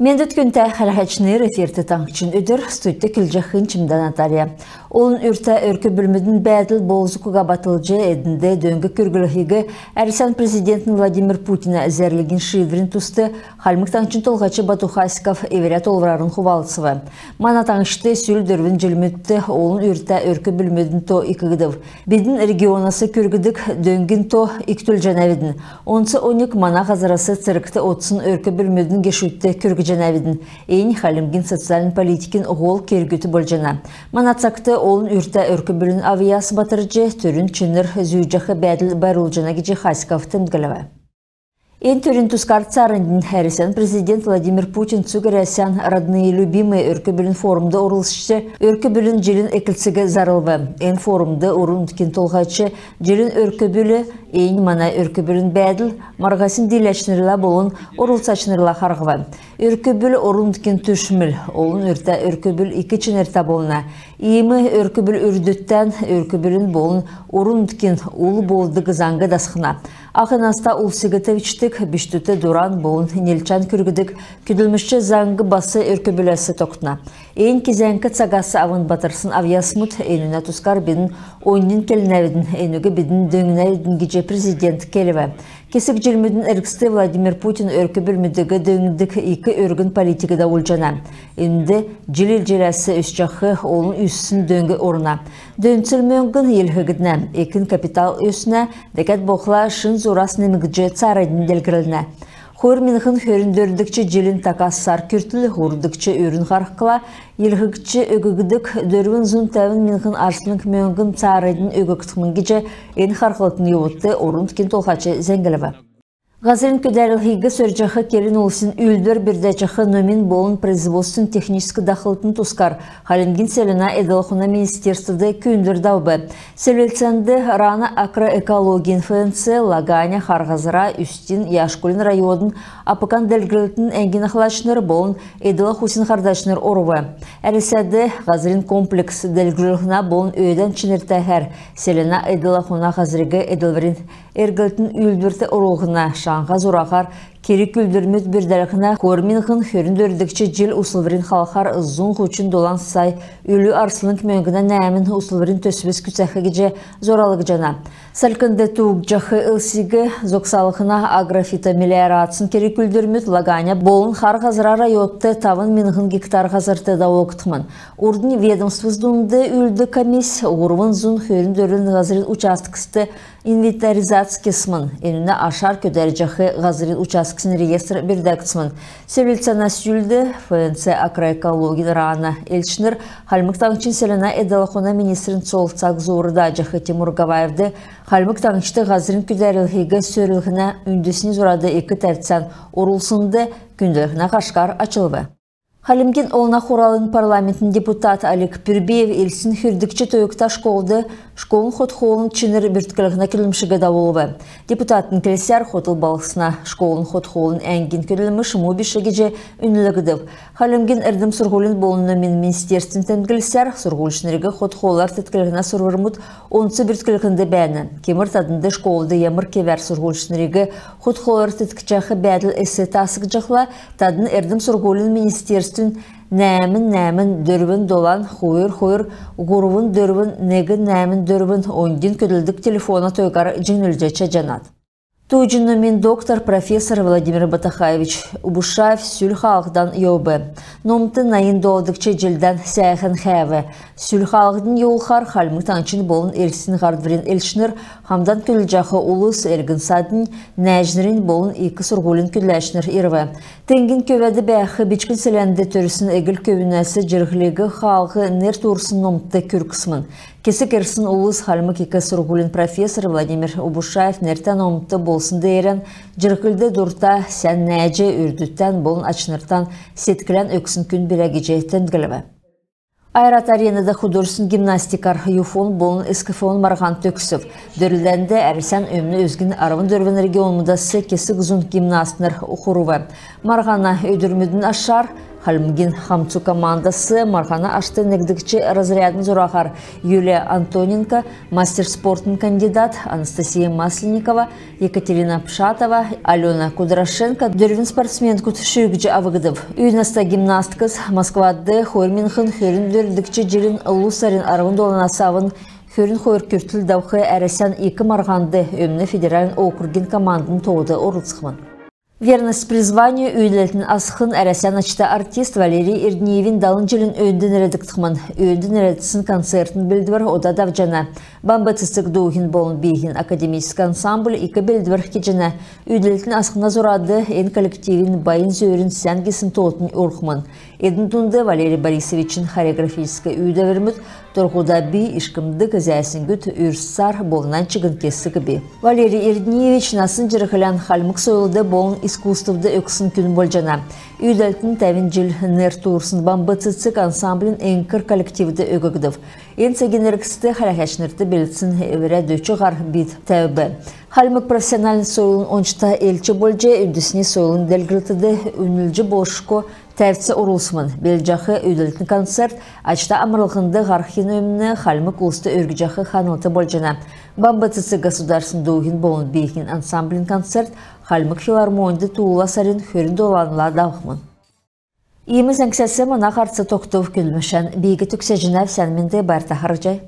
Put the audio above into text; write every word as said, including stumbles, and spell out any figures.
Мендвт, күндтә хәләһәчнр! Эфирт «Таңһчин өдр», студьд көдлҗәхнь Чимдә Наталья. Олн үртә өрк-бүлмүдин бәәдл болзг уга батлҗ, эднд дөң күрглһиг Әрәсән президентин Владимир Путина зәрлгин шиидврин туст Хальмг Таңһчин Толһач Бату Хасиков эврә тоолврарн хувалцв. Мана таңһчд сүл дөрвн җилмүдт олн үртә өрк-бүлмүдин то икдв. Бидн регионас күргдг дөңгин то икдүлҗәнәвидн. Онц оньг мана һазрас цергт одсн өрк-бүлмүдин гешүдт күргҗәнәвидн. Эн Хальмгин социальн политикин һол кергүд болҗана. Мана цагт олн үртә өрк-бүлин авъяс батрҗ, түрүн чинр зүүҗәх бәәдл байрлулҗана гиҗ Хасиков темдглв. Эн төрин тускар цааранднь. Әрәсән президент Владимир Путин цуг Әрәсән «Родные — любимые» өрк-бүлин форумд орлцҗ, өрк-бүлин җилин эклциг зарлв. Эн форумд орн-нутгин толһач «Җилин өрк-бүл. Эн мана өрк-бүлин бәәдл» марһасин дииләчнрлә болн орлцачнрла харһв. Өрк-бүл — орн-нутгин түшмл. Олн үртә өрк-бүл ик чинртә болна. Иим өрк-бүл үрдүдтән өрк-бүлин болн орн-нутгин ул болдг заң дасхна. Ах наста улсиг тевчдг, бичкдүдт дуран болн нилчән күргдг көдлмшч заң бас өрк-бүләс тогтна. Эн кезәңк цагас авн батрсн авъясмуд. Энүнә тускар бидн оньдин келнәвидн, энүг бидн дөңнәвидн гиҗ президент келв. Кесг җилмүдин эргцд Владимир Путин өрк-бүлмүдиг дөңндг ик өргн политик давулҗана. Энд җил-җиләс өсчәх олн үзсн дөң орна. Дөңцл мөңгн йилһгднә, экин капитал өснә, дәкәд болхла шин зурас немгдҗ цааранднь делгрнә. Хойр миңһн хөрн дөрвдгч җилин така сар күртл һурвдгч үрн һархла, йилһгдҗ өггдг дөрвн зун тәвн миңһн арслң мөңгн цааранднь өггдхмн гиҗ эн харһлтын йовудт орн-нутгин толһач зәңглв. Һазрин көдәрлһиг сөрҗәх келн улсин үүлдвр бүрдәҗәх номин болн производственн-техническ дахлтын тускар Хальмгин селәнә эдл-ахуна министерствд күүндвр давв. Селвлцәнд РАН-а агроэкологин ФНЦ, Лаганя, Хар Һазра, Үстин, Яшкулин районмудын АПК-н делгрлтин әңгин ахлачнр болн эдл-ахусин һардачнр орв. Әрәсәд һазрин комплекс делгрүллһнә болн өөдән чинртәһәр селәнә эдл-ахуна һазриг эдлврин эрглтин үүлдврт орулһна, шаңһа зураһар керг-үүлдврмүд бүрдәлһнә, хойр миңһн хөрн дөрвдгч җил услврин халхар зун һучн долан сай үлү арслң мөңгнә нәәмн услврин төсвс күцәх гиҗ зуралгдҗана. Салькнд туугдҗах элсиг зогсалһна агрофитомелиорацин керг-үүлдврмүд Лаганя болн Хар Һазра райодт тавн миңһн гектар һазрт давулгдхмн. Урднь ведомствс дунд үүлддг комисс һурвн зун хөрн дөрвн һазрин участкст инвентаризац кесмн. Энүнә ашар көдәрҗәх һазрин участксин реестр бүрдәгдсмн. Селвлцәнә сүүлд ФНЦ агроэкологин РАН-а элчнр Хальмг Таңһчин селәнә эдл-ахуна министрин цол цаг зуур дааҗах Тимур Гаваевд Хальмг Таңһчд һазрин көдәрлһиг сөрлһнә үндсни зурад ик тәвцән орулснд күндллһнә һашкар ачлв. Хальмгин Олна Хуралын парламентин депутат Олег Пюрбеев Элстин хөрдгч тойгта школд школын хот-хоолын чинр бүртклһнә көдлмшиг давулв. Депутатин келсәр, хотл балһсна школын хот-хоолын әңгин көдлмш му биш гиҗ үнлгдв. Хальмгин эрдм-сурһулин болн номин министерствин темдглсәр, сурһульчнриг хот-хоолар тетклһнә сурврмуд онц бүртклһнд бәәнә. Кемр таднд школд ямр кевәр сурһульчнриг хот-хоолар теткҗәх бәәдл эс таасгдҗахла, тадн эрдм-сурһулин министерствин нәәмн нәәмн дөрвн долан хойр хойр һурвн дөрвн негн нәәмн дөрвн оньдин көдлдг телефона тойгар җиңнүлҗ чадҗанат. Тууҗин номин доктор, профессор Владимир Батахаевич Убушаев сүл хаалһдан йовв. Номт найн долдгч җилдән сәәһән хәәв. Сүл хаалһднь йовулхар Хальмг Таңһчин болн Элстин һардврин элчнр, хамдан көдлҗәх улс, элгн-саднь, нәәҗнрнь болн ик сурһулин көдләчнр ирв. Теңгин көвәд бәәх бичкн селәнд төрсн эгл көвүнәс җирһлиг хаалһ нер туурсн номтд күргсмн. Кесг ирсн улс Хальмг ик сурһулин профессор Владимир Убушаев нертә номт болсн деерән җирһлд дурта, сән нәәҗ, үрдүдтән болн ачнртан седклән өгсн күн билә гиҗ темдглв. «Ойрат Аренада» художественн гимнастикар ЮФО-н болн СКФО-н марһан төгсв. Дөрлдәнд Әрәсән өмн үзгин арвн дөрвн регионмудас кесг зун гимнастнр хурв. Марһана өдрмүдин ашар Хальмгин хамцу командас марһана ашт негдгч разрядин зураһар Юлия Антоненко, мастер спортын кандидат Анастасия Масленникова, Екатерина Пшатова, Алена Кудрашенко дөрвн спортсменкүд шүүгдҗ авгдв. Үй наста гимнасткс Москвад хойр миңһн хөрн дөрвдгч җилин лу сарин арвн доланас авн хөрн хойр күртл давх Әрәсән ик марһанд Өмн федеральн округин командын тоод орлцхмн. «Верность призванию» үүдәлтин асхн Әрәсән ачта артист Валерий Эрдниевин далн җилин өөнд нерәдгдхмн. Өөнд нерәдсн концертин белдвр ода давҗана. «Бамб цецг» дууһин болн бииһин академическ ансамбль ик белдвр кеҗәнә. Үүдәлтин асхна зурад эн коллективин байн зөөрин сән гисн тоотнь орхмн. Эдн дунд Валерий Борисовичин хореографическ үүдәврмүд: «Торһуда би», «Ишкмдг», «Зәәсңгүд», «Үрс сар» болн нань чигн кесг би. Валерий Эрдниевич насн-җирһлән хальмг сойлд болн искусствд өгсн күн болҗана. Үүдәлтин тәвн җил нер туурсн «Бамб цецг» ансамблин эңкр коллективд өггдв. Эн цагин эргцд хәләһәчнрт белдсн эврә дөч һар би тәвв. Хальмг профессиональн сойлын ончта элч болҗ, үндсн сойлын делгрлтд үнлҗ болшго тәвц орулсмн. Белдҗәх үүдәлтин концерт ачта амрлһнд һархин өмн хальмг улст өргҗәх ханлт болҗана. «Бамб цецг» государственн дууһин болн бииһин ансамблин концерт Хальмг филармоньд туула сарин хөрн доланла давхмн. Иим зәңгсәс мана һарц тогтв. Көдлмшән би төгсәҗәнәв. Сән менд, байрта харһий.